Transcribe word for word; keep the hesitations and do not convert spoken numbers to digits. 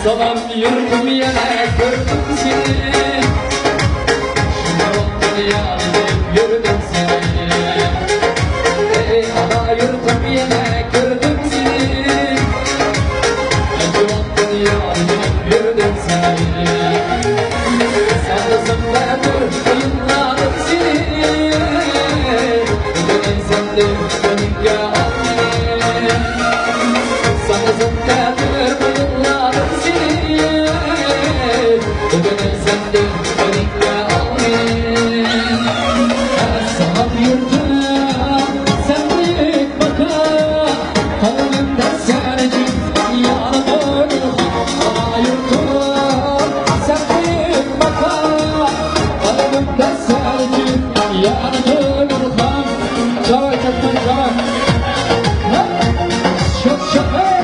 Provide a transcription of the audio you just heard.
سالام يۇرتۇم، يەنە كۆردۈم سېنى. شۇنداق دۇنيانى دەپ يۈردۈم سېنى. ئەي ئانا يۇرتۇم، يەنە كۆردۈم سېنى. شۇنداق دۇنيانى دەپ يۈردۈم سېنى. ساڭا زىننەتۇر يىللارىم سېنى. بۈگۈن سەندىن كۆڭۈلگە ئالدىم. ساڭا زىننەتۇر يىللارىم سېنى. بۈگۈن سەندىن كۆڭۈلگە ئالدىم. ساڭا يۈردۈم سەنلىك باقا. قەلبىمدە سەن ئۈچۈن يارىدۇر. ئايرىلدىم سەندىن باقا. قەلبىمدە سەن ئۈچۈن يارىدۇر. چاۋاي، چاپقان، چاۋاي. ھە؟ شوت، شوت، ھەي!